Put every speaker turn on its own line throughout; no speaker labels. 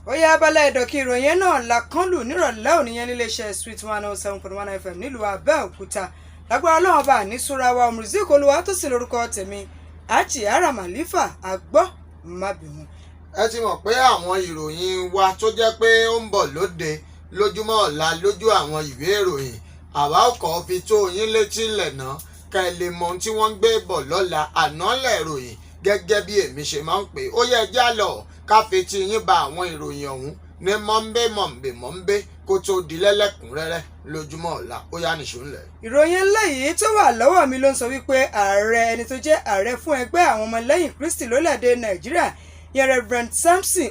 Ó yá, abala ẹ̀dọ̀kí ìròyìn náà la kánlù nírọ̀lẹ́ òní yẹn níléeṣẹ́ Sweet 107.1 FM nílùú Abẹ́òkúta. Lágbára Ọlọ́run bá ní súra wa, Music Olúwa tó sì lórúkọ tèmi, Achi Ara Malifa àgbọ̀ má bìrún.
Ẹ ti mọ̀ pé àwọn ìròyìn wa tó jẹ́ pé ó ń bọ̀ lóde lójúmọ́ ọ̀la lójú àwọn ìwé ìròyìn, àwa ò kọ́ fi tó yín létí lẹ̀nà ká ẹ lè mọ ohun tí wọ́n ń gbé bọ̀ lọ́la. Ànálẹ̀ ìròyìn, gẹ́gẹ́ bí èmi ṣe máa ń pè ó yẹ já lọ ká fi tí yín ba àwọn ìròyìn ọ̀hún ní mọ́ńbé mọ̀ǹbé mọ́ńbé kó tó di lẹ́lẹ́kùnrẹ́rẹ́ lójúmọ́ ọ̀la. Ó yá, nìṣó ńlẹ̀.
Ìròyìn eléyìí tó wà lọ́wọ́ mi ló ń sọ wípé ààrẹ, ẹni tó jẹ́ ààrẹ fún ẹgbẹ́ àwọn ọmọlẹ́yìn Kristi lórílẹ̀‐èdè Nàìjíríà yẹn, Reverend Samson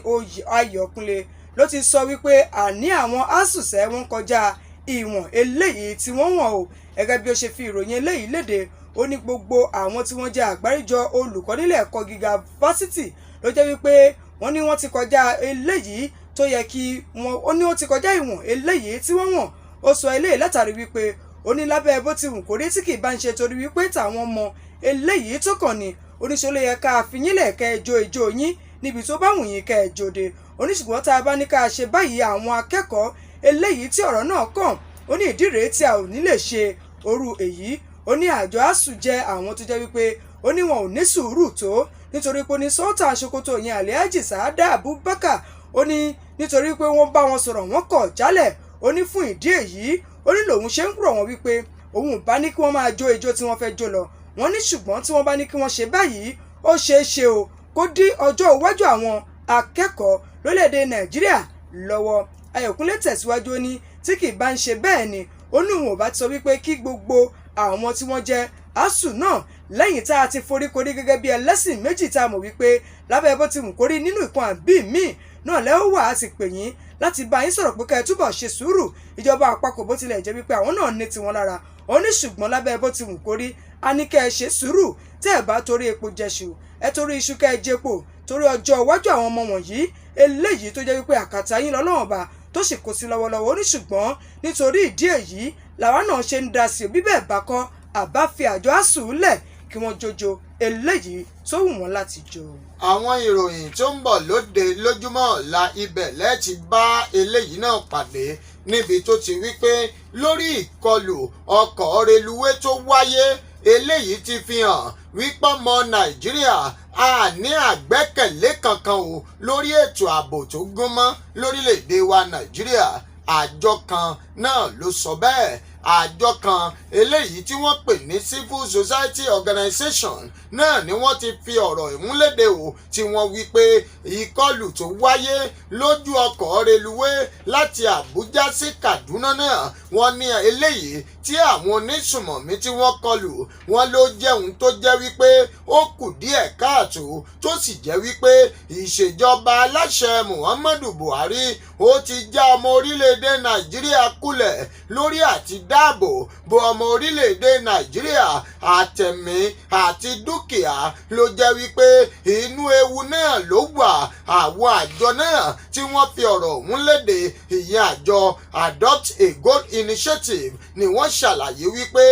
Ayọ̀kúnlé, ló ti sọ wípé àní àwọn ASUU sẹ́ wọ́n kọjá ìwọ̀n eléyìí tí wọ́n wọ̀n o. Gẹ́gẹ́ bí ó ṣe fi ìròyìn eléyìí léde, ó ní gbogbo àwọn tí wọ́n jẹ́ àgbáríjọ olùkọ́ nílé ẹ̀kọ́ gíga fásitì ló jẹ́ wípé wọ́n ní wọ́n ti kọjá eléyìí tó yẹ kí wọ́n, ó ní ó ti kọjá ìwọ̀n eléyìí tí wọ́n wọ̀n. Ó sọ eléyìí látàrí wípé ó ní lábẹ́ bó ti wù kó rí, tí kì í bá ń ṣe torí wípé tàwọn ọmọ eléyìí tó kàn ní oníṣẹ́ ló yẹ ká fi yín lẹ̀ kẹ́ ẹ jó ijó yín níbi tó bá wù yín kẹ́ ẹ jóde. Oníṣùgbọ́n tá a bá ní ká ṣe báyìí, àwọn akẹ́kọ̀ọ́ eléyìí tí ọ̀rọ̀ náà kàn, ó ní ìdí rèé tí a ò ní lè ṣe orú èyí. Ó ní àjọ ASUU jẹ́ àwọn tó jẹ́ wípé ó ní wọn ò ní sùúrù tó, nítorí pé ó ní Sultan Sokoto yẹn, Alhaji Saada Abubakar, ó ní nítorí pé wọ́n bá wọn sọ̀rọ̀, wọ́n kọ̀ jálẹ̀. Ó ní fún ìdí èyí, ó ní lòun ṣe ń rọ̀ wọ́n wípé òun ò bá ní kí wọ́n máa jó ijó tí wọ́n fẹ́ jó lọ. Wọ́n ní ṣùgbọ́n tí wọ́n bá ní kí wọ́n ṣe báyìí, ó ṣeé ṣe o kó dí ọjọ́ iwájú àwọn akẹ́kọ̀ọ́ lórílẹ̀‐èdè Nàìjíríà lọ́wọ́. Ayọ̀kúnlé tẹ̀síwájú, ó ní tí kì í bá ń ṣe bẹ́ẹ̀ ni, ó ní òun ò bá ti sọ wípé kí gbogbo àwọn tí wọ́n jẹ́ ASUU náà, lẹ́yìn tá a ti foríkorí gẹ́gẹ́ bí ẹlẹ́sìn méjì, tá a mọ̀ wípé lábẹ́ bó ti wù kórí nínú ìkan àbí míì náà lẹ́wọ́ wà á sì pè yín láti bá yín sọ̀rọ̀ pé ká ẹ túbọ̀ ṣe sùúrù. Ìjọba àpapọ̀, bó tilẹ̀ jẹ́ wípé àwọn náà ní tiwọn lára, ó ní ṣùgbọ́n lábẹ́ bó ti wù kórí, a ní kẹ́ ẹ ṣe sùúrù. Tẹ́ ẹ bá torí epo jẹṣu, ẹ torí iṣu kẹ́ ẹ jẹpo, torí ọjọ́ iwájú àwọn ọmọ wọ̀nyí eléyìí tó jẹ́ wípé àkàtà yín lọ́lọ́wọ́n bá tó sì kó sí lọ́wọ́lọ́wọ́. Ó ní ṣùgbọ́n nítorí ìdí èyí làwa náà ṣe ń da sí, òbí bẹ́ẹ̀ bá kọ́ àbá fi àjọ ASUU lẹ̀ kí wọ́n jójo eléyìí tó wù wọ́n láti jó.
Àwọn ìròyìn tó ń bọ̀ lóde lójúmọ́ ọ̀la, ibẹ̀ lẹ́ẹ̀tì bá eléyìí náà pàdé, níbi tó ti wí pé lórí ìkọlù ọkọ̀ reluwé tó wáyé, eléyìí ti fi hàn wípé ọmọ Nàìjíríà a ní àgbẹ́kẹ̀lé kankan o lórí ètò ààbò tó gún mọ́ lórílẹ̀‐èdè wa Nàìjíríà. Àjọ kan náà ló sọ bẹ́ẹ̀. Àjọ kan eléyìí tí wọ́n pè ní Civil Society Organization náà ni wọ́n ti fi ọ̀rọ̀ ìmúlédè o, tí wọ́n wí pé ìkọlù tó wáyé lójú ọkọ̀ reluwé láti Àbújá sí Kaduna náà, wọ́n ní eléyìí tí àwọn onísùmọ̀mí tí wọ́n kọlù wọ́n ló jẹ́ ohun tó jẹ́ wípé ó kù díẹ̀ káàtó, tó sì jẹ́ wípé ìṣèjọba aláṣẹ Muhammadu Buhari ó ti já ọmọ orílẹ̀-èdè Nàìjíríà kulẹ̀ lórí àti dáàbò bo ọmọ orílẹ̀-èdè Nàìjíríà, àtẹ̀mí àti dúkìá ló jẹ́ wípé inú ewu náà ló wà. Àwọn àjọ náà tí wọ́n fi ọ̀rọ̀ ọ̀hún léde, ìyẹn àjọ Adopt a Goal Initiative, ni wọ́n ṣàlàyé wípé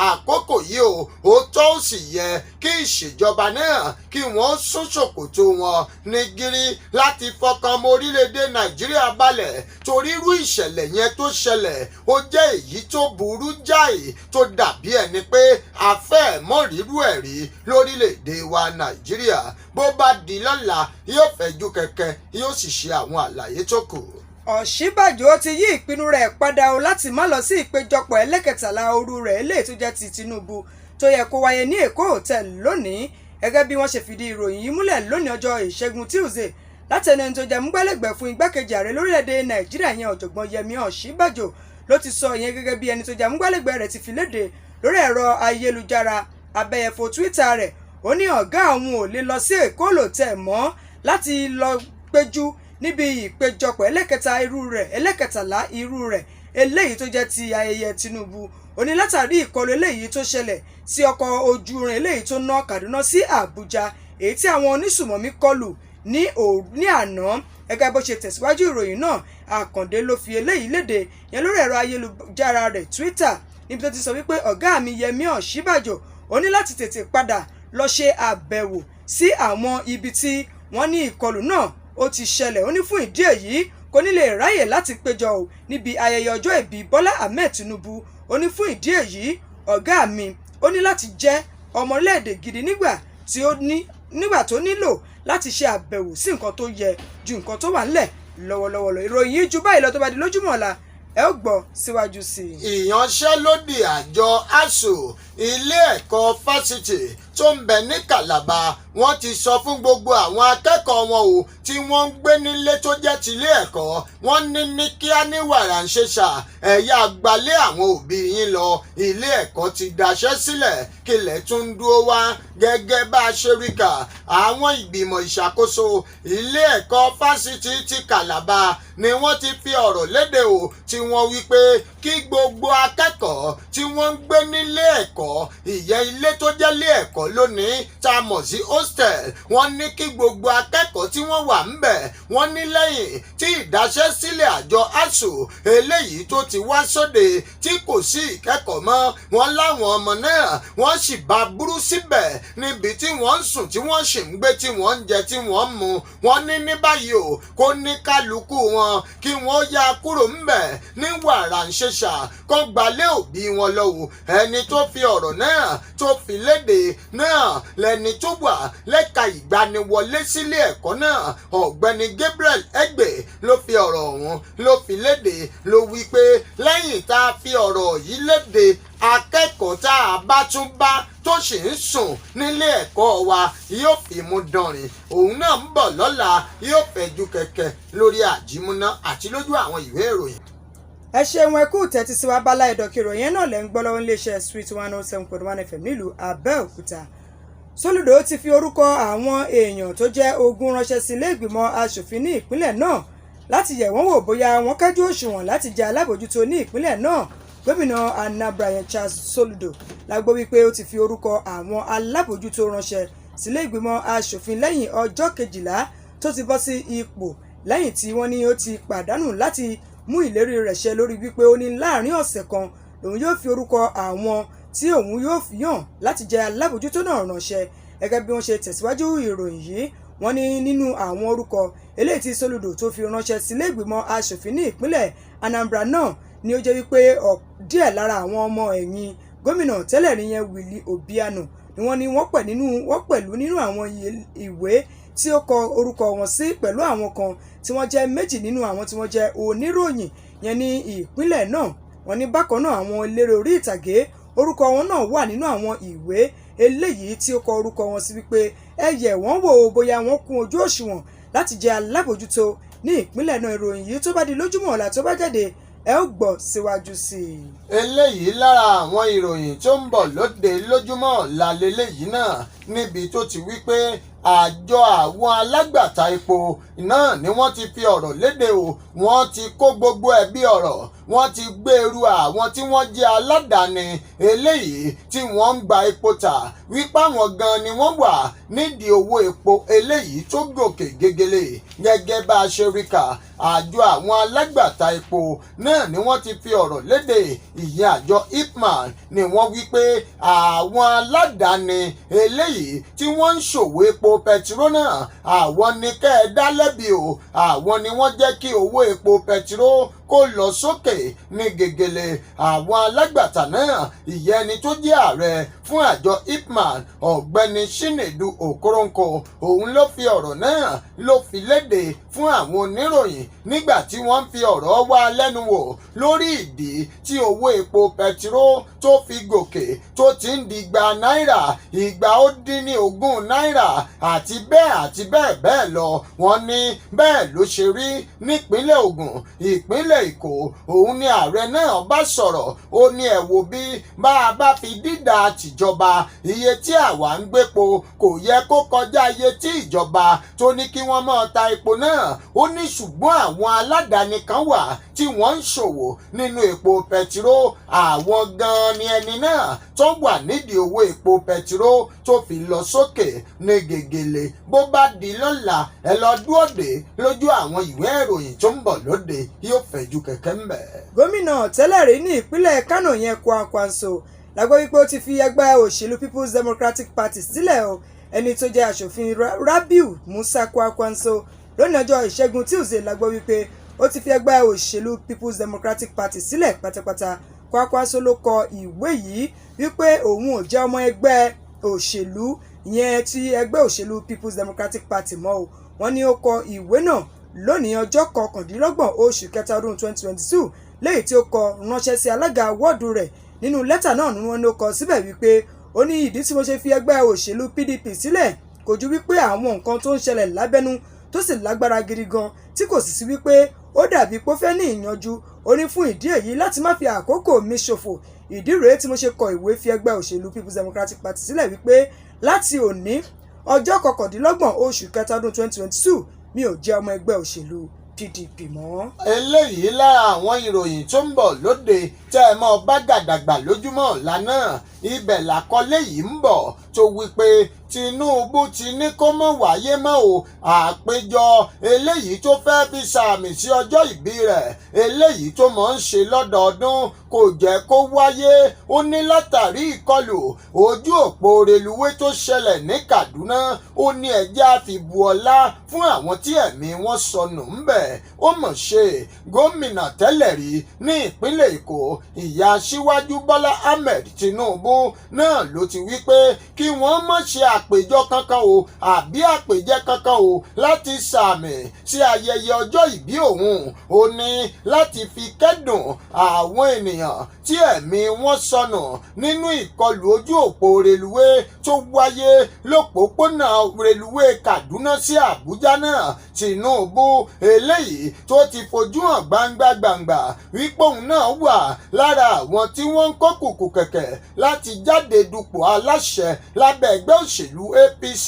àkókò yìí o, ó tọ́ ó sì yẹ kí ìṣèjọba náà kí wọ́n sún ṣòkòtò wọn ní gírí láti fọkàn ọmọ orílẹ̀-èdè Nàìjíríà balẹ̀, torí irú ìṣẹ̀lẹ̀ yẹn tó ṣẹlẹ̀, ó jẹ́ èyí tó burú jáì, tó dàbí ẹni pé a fẹ́ mọ̀rírú ẹ̀ rí lórílẹ̀-èdè wa Nàìjíríà. Bó bá di lọ́la, yóò fẹ̀jú kẹ̀kẹ́, yóò sì ṣe àwọn àlàyé tó kù.
Ọ̀ṣínbàjò ti yí ìpinnu rẹ̀ padà o láti má lọ sí ìpéjọpọ̀ ẹlẹ́kẹtàlá òru rẹ̀ eléyìí tó jẹ́ ti Tinubu tó yẹ kó wáyé ní Èkó Hotel lónìí, gẹ́gẹ́ bí wọ́n ṣe fìdí ìròyìn yìí múlẹ̀ lónìí ọjọ́ Ìṣẹ́gun Tuesday látẹnu ẹni tó jẹ́ amúgbálẹ́gbẹ̀ẹ́ fún igbákejì ààrẹ lórílẹ̀‐èdè Nàìjíríà yẹn, Ọ̀jọ̀gbọ́n Yẹmí Ọ̀ṣínbàjò ló ti sọ ìyẹn. Gẹ́gẹ́ bí ẹni tó jẹ́ amúgbálẹ́gbẹ̀ẹ́ rẹ̀ ti fi léde lórí ẹ̀rọ ayélujára abẹ́yẹfò Twitter rẹ̀, ó ní ọ̀gá àwọn ò lè lọ sí Èkó Hotel mọ́ láti lọ péjú níbi ìpéjọpọ̀ ẹlẹ́kẹta irú rẹ̀, ẹlẹ́kẹtàlá irú rẹ̀ eléyìí tó jẹ́ ti ayẹyẹ Tinubu. Ó ní látàrí ìkọlù eléyìí tó ṣẹlẹ̀ sí ọkọ̀ ojú irin eléyìí tó ná Kaduna sí Àbújá, èyí tí àwọn onísùmọ̀mí kọlù ní àná. Gẹ́gẹ́ bó ṣe tẹ̀síwájú ìròyìn náà, Àkàndé ló fi eléyìí léde yẹn lórí ẹ̀rọ ayélujára rẹ̀ Twitter, níbi tó ti sọ wípé ọ̀gá mi Yẹmí Ọ̀ṣínbàjò ó ní láti tètè padà lọ ṣe àbẹ̀wò sí àwọn ibi tí wọ́n ní ìkọlù náà. Ó ti ṣẹlẹ̀. Ó ní fún ìdí èyí, kò ní lè ráyè láti péjọ o níbi ayẹyẹ ọjọ́ ìbí Bọ́lá Ahmed Tinubu. Ó ní fún ìdí èyí, ọ̀gá mi, ó ní láti jẹ́ ọmọ orílẹ̀-èdè gidi nígbà tó nílò láti ṣe àbẹ̀wò sí nǹkan tó yẹ ju nǹkan tó wà ńlẹ̀ lọ́wọ́lọ́wọ́ lọ. Ìròyìn yìí ju báyìí lọ. Tó bá di lójúmọ́ ọ̀la, ẹ ó gbọ́ síwájú sí i.
Ìyanṣẹ́lódì àjọ ASUU, ilé ẹ̀kọ́ fásitì tó ń bẹ ní Calabar, wọ́n ti sọ fún gbogbo àwọn akẹ́kọ̀ọ́ wọn o tí wọ́n ń gbé nílé tó jẹ́ tilé ẹ̀kọ́, wọ́n ní kíá ní wàràǹṣeṣà, ẹ̀yà gbalé àwọn òbí yín lọ. Ilé ẹ̀kọ́ ti daṣẹ́ sílẹ̀, kílẹ̀ tún ń dúró wá. Gẹ́gẹ́ bá a ṣe rí kà, àwọn ìgbìmọ̀ ìṣàkóso ilé ẹ̀kọ́ fásitì ti Calabar ni wọ́n ti fi ọ̀rọ̀ léde o, tí wọ́n wí pé kí gbogbo akẹ́kọ̀ọ́ tí wọ́n ń gbé nílé ẹ̀kọ́, ìyẹn ilé tó jẹ́ ilé ẹ̀kọ́ lónìí tá a mọ̀ sí hostel, wọ́n ní kí gbogbo akẹ́kọ̀ọ́ tí wọ́n wà ńbẹ̀, wọ́n ní lẹ́yìn tí ìdáṣẹ́sílẹ̀ àjọ ASUU eléyìí tó ti wá sóde, tí kò sí ìkẹ́kọ̀ọ́ mọ́, wọ́n láwọn ọmọ náà wọ́n sì bá burú síbẹ̀ níbi tí wọ́n ń sùn, tí wọ́n sì ń gbé, tí wọ́n ń jẹ, tí wọ́n ń mu. Wọ́n ní báyìí o, kó ní kálukú wọn kí wọ́n yá kúrò ńbẹ̀ ní wàràǹṣeṣà, kó gbalé òbí wọn lọ́wọ́. Ẹni tó fi ọ̀rọ̀ náà tó fi léde náà lẹni tó wà lẹ́ka ìgbaniwọlé sílé ẹ̀kọ́ náà, Ọ̀gbẹ́ni Gabriel Egbe, ló fi ọ̀rọ̀ ọ̀hún ló fi léde. Ló wí pé lẹ́yìn tá a fi ọ̀rọ̀ yìí léde, akẹ́kọ̀ọ́ tá a bá tún bá tó sì ń sùn nílé ẹ̀kọ́ wa yóò fi mú dánrin. Òun náà ń bọ̀ lọ́la, yóò fẹ̀jú kẹ̀kẹ́ lórí àjímúná àti lójú àwọn ìwé ìròyìn.
Ẹ ṣeun, ẹ kú tẹ́tí sí wa. Bala ìdọ̀kì ìròyìn náà lẹ́ ń gbọ́ lọ́wọ́ níléeṣẹ́ Sweet 107.1 FM nílùú Abẹ́òkúta. Soludo ti fi orúkọ àwọn èèyàn tó jẹ́ 20 ránṣẹ́ sí ilé ìgbìmọ̀ asòfin ní ìpínlẹ̀ náà láti yẹ̀ wọ́n wò bóyá wọ́n kájú òṣùwọ̀n láti jẹ́ alábòjútó ní ìpínlẹ̀ náà. Gómìnà Anambra yẹn, Charles Soludo, la gbọ́ wípé ó ti fi orúkọ àwọn alábòjútó ránṣẹ́ sílé ìgbìmọ̀ asòfin lẹ́yìn ọjọ́ 12 tó ti bọ́ sí ipò, lẹ́yìn tí wọ́n ní ó ti pàdánù láti mú ìlérí rẹ̀ ṣẹ lórí wípé ó ní láàrin ọ̀sẹ̀ kan lòun yóò fi orúkọ àwọn tí òun yóò fi yàn láti jẹ́ alábòjútó náà ránṣẹ́. Gẹ́gẹ́ bí wọ́n ṣe tẹ̀síwájú ìròyìn yìí, wọ́n ní nínú àwọn orúkọ eléyìí tí Soludo tó fi ránṣẹ́ sílé ìgbìmọ̀ asòfin ní ìpínlẹ̀ Anambra náà ni ó jẹ́ wípé díẹ̀ lára àwọn ọmọ ẹ̀yìn gómìnà tẹ́lẹ̀ rí yẹn, Willie Obiano, ni wọ́n ní wọ́n pẹ̀lú nínú àwọn ìwé tí ó kọ orúkọ wọn sí, pẹ̀lú àwọn kan tí wọ́n jẹ́ méjì nínú àwọn tí wọ́n jẹ́ oníròyìn yẹn ní ìpínlẹ̀ náà. Wọ́n ní bákan náà, àwọn eléré orí ìtàgé, orúkọ wọn náà wà nínú àwọn ìwé eléyìí tí ó kọ orúkọ wọn sí wípé ẹ yẹ̀ wọ́n wò ó bóyá wọ́n kún ojú òṣùwọ̀n láti jẹ́ alábòjútó ní ìpínlẹ̀ náà. Ìròyìn yìí, tó bá di lójúmọ́ ọ̀la tó bá jáde, ẹ ó gbọ́ síwájú sí i.
Eléyìí lára àwọn ìròyìn tó ń bọ̀ lóde lójúmọ́ ọ̀la leléyìí náà, níbi tó ti wí pé àjọ àwọn alágbàtà epo náà ni wọ́n ti fi ọ̀rọ̀ léde o. Wọ́n ti kó gbogbo ẹ̀bí ọ̀rọ̀, wọ́n ti gbèrú àwọn tí wọ́n jẹ́ aládàáni eléyìí tí wọ́n ń gba epo tà, wípé àwọn gan ni wọ́n wà nídìí owó epo eléyìí tó gòkè gegele. Gẹ́gẹ́ bá a ṣe rí kà, àjọ àwọn alágbàtà epo náà ni wọ́n ti fi ọ̀rọ̀ léde, ìyẹn àjọ IPMAN, ni wọ́n wí pé àwọn aládàáni eléyìí tí wọ́n ń ṣòwò epo pẹtiró náà, àwọn ni kẹ́ ẹ dá lẹ́bi o. Àwọn ni wọ́n jẹ́ kí owó epo pẹtiró kó lọ sókè ní gegele. Àwọn alágbàtà náà, ìyẹn ẹni tó jẹ́ ààrẹ fún àjọ IPMAN, Ọ̀gbẹ́ni Chinedu Okoronkwo, òun ló fi ọ̀rọ̀ náà ló fi léde fún àwọn oníròyìn nígbà tí wọ́n ń fi ọ̀rọ̀ wá lẹ́nu wò lórí ìdí tí owó epo pẹtiró tó fi gòkè, tó ti ń di 200 náírà, 220 náírà, àti bẹ́ẹ̀ àti bẹ́ẹ̀ bẹ́ẹ̀ lọ. Wọ́n ní bẹ́ẹ̀ ló ṣe rí nípínlẹ̀ Ògùn, ìpínlẹ̀ Èkó. Òun ni ààrẹ náà bá sọ̀rọ̀. Ó ní ẹ̀ wò bí bá a bá fi dídà tìjọba, iye tí àwa ń gbépo kò yẹ kó kọjá iye tí ìjọba tó ní kí wọ́n máa ta epo náà. Ó ní ṣùgbọ́n àwọn aládàáni kan wà tí wọ́n ń ṣòwò nínú epo pẹtiró. Àwọn gan-an ni ẹni náà tó wà nídìí owó epo pẹtiró tó fi lọ sókè ní gègèlè. Bó bá di lọ́la, ẹ lọ dúró dé lójú àwọn ìwé ìròyìn tó ń bọ̀ lóde, yóò fẹ̀jú kẹ̀kẹ́ ń bẹ̀.
Gómìnà tẹ́lẹ̀ rí ní ìpínlẹ̀ Kánò yẹn, Kwankwanso, la gbọ́ wípé ó ti fi ẹgbẹ́ òṣèlú People's Democratic Party sílẹ̀ o. Ẹni tó jẹ́ aṣòfin Rabiu Musa Kwankwanso. Lónìí ọjọ́ Ìṣẹ́gun Tuesday la gbọ́ wípé ó ti fi ẹgbẹ́ òṣèlú People's Democratic Party sílẹ̀ pátápátá. Kwankwaso ló kọ ìwé yìí wípé òun ò jẹ́ ọmọ ẹgbẹ́ òṣèlú ìyẹn ti ẹgbẹ́ òṣèlú People's Democratic Party mọ́ o. Wọ́n ní ó kọ ìwé náà lónìí ọjọ́ 29 oṣù kẹta ọdún 2022, léyìí tí ó kọ ránṣẹ́ sí alága wọ́ọ̀dù rẹ̀. Nínú lẹ́tà náà ni wọ́n ní ó kọ síbẹ̀ wípé ó ní ìdí tí mo ṣe fi ẹgbẹ́ òṣèlú PDP sílẹ̀ kò ju wípé àwọn nǹkan tó ń ṣẹlẹ̀ lábẹ́nú tó sì lágbára gidi gan, tí kò sì sí wípé ó dàbí pé ó fẹ́ ní ìyanjú. Ó ní fún ìdí èyí, láti má fi àkókò mi ṣòfò, ìdí rèé tí mo ṣe kọ ìwé fi ẹgbẹ́ òṣèlú People's Democratic Party sílẹ̀, wípé láti òní ọjọ́ 29 oṣù kẹta ọdún 2022, mi ò jẹ́ ọmọ ẹgbẹ́ òṣèlú PDP mọ́.
Eléyìí lára àwọn ìròyìn tó ń bọ̀ lóde tẹ́ ẹ mọ́ bá gàdàgbà lójúmọ́ ọ̀la náà. Ibẹ̀ làkọlé yìí ń bọ̀ tó wí pé Tinubu ti ní kó mọ̀ wáyé mọ́ o, àpéjọ eléyìí tó fẹ́ fi sàmì sí ọjọ́ ìbí rẹ̀, eléyìí tó mọ̀ ń ṣe lọ́dọọdún, kò jẹ́ kó wáyé. Ó ní látàrí ìkọlù ojú òpó reluwé tó ṣẹlẹ̀ ní Kaduna, ó ní ẹjẹ́ àfi bu ọlá fún àwọn tí ẹ̀mí wọn sọnù ńbẹ̀. Ó mọ̀ ṣe, gómìnà tẹ́lẹ̀ rí ní ìpínlẹ̀ Èkó, ìyá Aṣíwájú Bọ́lá Ahmed Tinubu náà ló ti wí pé kí wọ́n má ṣe àpèjọ kankan o àbí àpèjẹ kankan o láti sàmì sí ayẹyẹ ọjọ́ ìbí òun. Ó ní láti fi kẹ́dùn àwọn ènìyàn tí ẹ̀mí wọn sọnù nínú ìkọlù ojú òpó reluwé tó wáyé lópòópónà reluwé Kaduna sí Àbújá náà. Tinubu eléyìí tó ti fojú hàn gbangba gbangba wípé òun náà wà lára àwọn tí wọ́n ń kó kùkù kẹ̀kẹ́ láti jáde dupò aláṣẹ lábẹ́ ẹgbẹ́ òṣèlú APC,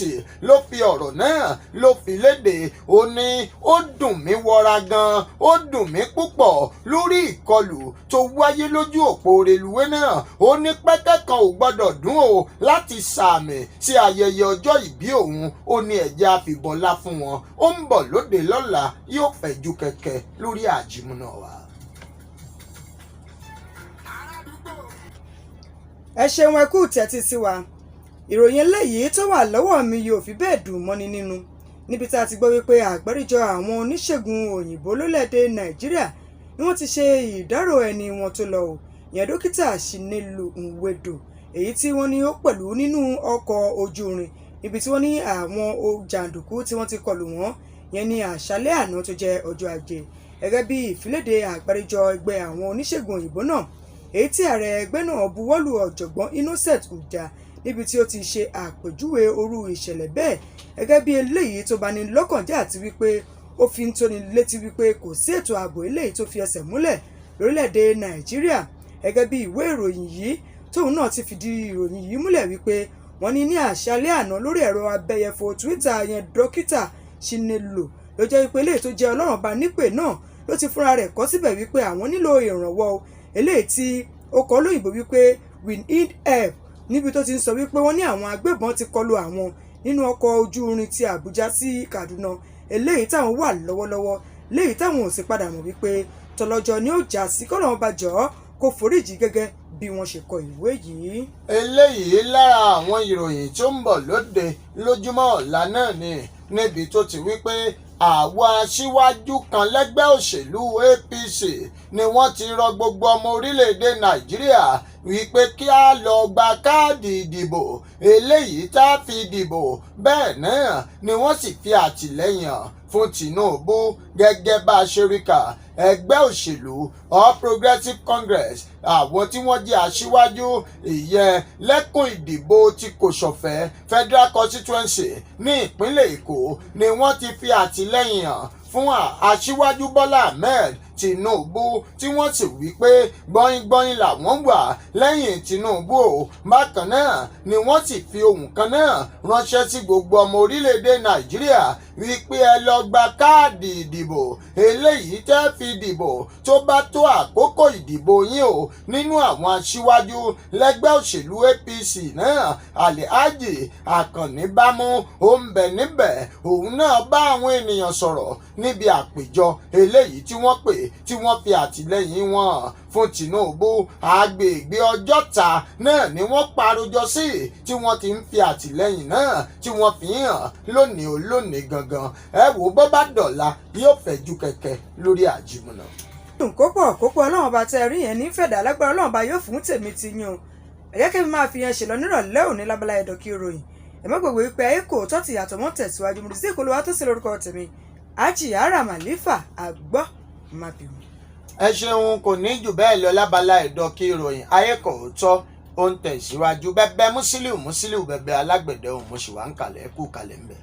ló fi ọ̀rọ̀ náà ló fi léde. Ó ní ó dùn mí wọra gan, ó dùn mí púpọ̀ lórí ìkọlù tó wáyé lójú òpó reluwé náà. Ó ní pẹ́kẹ́ kan ò gbọ́dọ̀ dún o láti sàmì sí ayẹyẹ ọjọ́ ìbí òun. Ó ní ẹ̀jẹ̀ àfìbọlá fún wọn. Ó ń bọ̀ lóde lọ́la, yóò fẹ̀jú kẹ̀kẹ́ lórí àjìmúná wa.
Ẹ ṣeun, ẹ kú tẹ́tí sí wa. Ìròyìn eléyìí tó wà lọ́wọ́ mi yóò fi bẹ́ẹ̀ dùn mọ́ni nínú, níbi tá a ti gbọ́ wípé àgbáríjọ àwọn oníṣègùn òyìnbó lólẹ̀-èdè Nàìjíríà ni wọ́n ti ṣe ìdárò ẹni wọn tó lọ o, ìyẹn Dókítà Chinelo Nwodo, èyí tí wọ́n ní ó pẹ̀lú nínú ọkọ̀ ojú irin níbi tí wọ́n ní àwọn jàǹdùkú tí wọ́n ti kọlù wọ́n yẹn ní àṣálẹ́ àná tó jẹ́ ọjọ́ Ajé. Gẹ́gẹ́ bí ìfiléde àgbáríjọ ẹgbẹ́ àwọn oníṣègùn òyìnbó náà, èyí tí ààrẹ ẹgbẹ́ náà buwọ́lù, Ọ̀jọ̀gbọ́n Innocent Uja, níbi tí ó ti ṣe àpèjúwe orú ìṣẹ̀lẹ̀ bẹ́ẹ̀ gẹ́gẹ́ bí eléyìí tó bani lọ́kàn jẹ́, àti wípé ó fi ń tóni létí wípé kò sí ètò ààbò eléyìí tó fi ẹsẹ̀ múlẹ̀ lórílẹ̀‐èdè Nàìjíríà. Gẹ́gẹ́ bí ìwé ìròyìn yìí tóun náà ti fìdí ìròyìn yìí múlẹ̀ wípé wọ́n ní ní àṣálẹ́ àná lórí ẹ̀rọ abẹ́yẹfò Twitter yẹn, Dókítà Chinelo ló jẹ́ wípé eléyìí tó jẹ́ Ọlọ́run bá nípè náà ló ti fúnra rẹ̀ kọ síbẹ̀ wípé àwọn nílò ìrànwọ́ o, eléyìí tí ó kọ lóyìnbó wípé "We need help", níbi tó ti ń sọ wípé wọ́n ní àwọn agbébọn ti kọlu àwọn nínú ọkọ̀ ojú irin ti Àbújá sí Kaduna eléyìí táwọn wà lọ́wọ́lọ́wọ́, léyìí táwọn ò sì padà mọ̀ wípé tọlọ́jọ́ ni ó já sí. Kọ́nà ọba jọ̀ọ́ kó foríjì, gẹ́gẹ́ bí wọ́n ṣe kọ ìwé yìí.
Eléyìí lára àwọn ìròyìn tó ń bọ̀ lóde lójúmọ́ ọ̀la náà ni, níbi tó ti wí pé àwọn aṣíwájú kan lẹ́gbẹ́ òṣèlú APC ni wọ́n ti rọ gbogbo ọmọ orílẹ̀-èdè Nàìjíríà wípé kí á lọ gba káàdì ìdìbò eléyìí tá a fi dìbò. Bẹ́ẹ̀ náà ni wọ́n sì fi àtìlẹ́yìn hàn fún Tinubu. Gẹ́gẹ́ bá a ṣe rí kà, ẹgbẹ́ òṣèlú All Progressives Congress, àwọn tí wọ́n jẹ́ aṣíwájú ìyẹn lẹ́kùn ìdìbò tí Kòsọ̀fẹ́ Federal Constituency ní ìpínlẹ̀ Èkó ni wọ́n ti fi àtìlẹ́yìn hàn fún aṣíwájú Bọ́lá Ahmed Tinubu, tí wọ́n sì wí pé gbọ́yìngbọ́yìn làwọn wà lẹ́yìn Tinubu o. Bákan náà ni wọ́n sì fi ohùn kan náà ránṣẹ́ sí gbogbo ọmọ orílẹ̀-èdè Nàìjíríà wípé ẹ lọ gba káàdì ìdìbò eléyìí tẹ́ fi dìbò tó bá tó àkókò ìdìbò yín o. Nínú àwọn aṣíwájú lẹ́gbẹ́ òṣèlú APC náà, Alhaji Àkànní Bámú ó ń bẹ níbẹ̀. Òun náà bá àwọn ènìyàn sọ̀rọ̀ níbi àpèjọ eléyìí tí wọ́n pè, tí wọ́n fi àtìlẹ́yìn wọn hàn fún Tinubu. Agbègbè Ọjọ́ta náà ni wọ́n parojọ sí, tí wọ́n ti ń fi àtìlẹ́yìn náà tí wọ́n fi hàn lónìí olónìí gangan. gangan. Ẹ wò ó, bó bá dọ̀la yóò fẹ́ ju kẹ̀kẹ́ lórí àjìmọ̀nà.
Kópọ̀ kópọ̀. Ọlọ́run Ọba tẹ́ rí yẹn ní fẹ̀dá lágbára. Ọlọ́run Ọba yóò fún tèmi ti yín o. Ẹ̀yẹ́ kí mi máa fi yẹn ṣe lọ nírọ̀lẹ́ òní lábala ẹ̀dọ̀ kí ìròyìn. Ẹ má gbàgbé wípé ayé kò tọ́ ti yàtọ̀ mọ́ tẹ̀síwájú. Mo sí ìkọlù wa tó sì lórúkọ tèmi, Àjìyára Màlífà àgbọ̀ má bínú.
Ẹ ṣeun. Kò ní jù bẹ́ẹ̀ lọ lábala ẹ̀dọ̀ kí ìròyìn. Ayé kò tọ́ ó ń tẹ̀síwájú. Bẹ́ẹ̀ Musiliu Musiliu bẹ̀bẹ̀ alágbẹ̀dẹ òun, mo sì wá ń kalẹ̀ kú kalẹ̀ ń bẹ̀.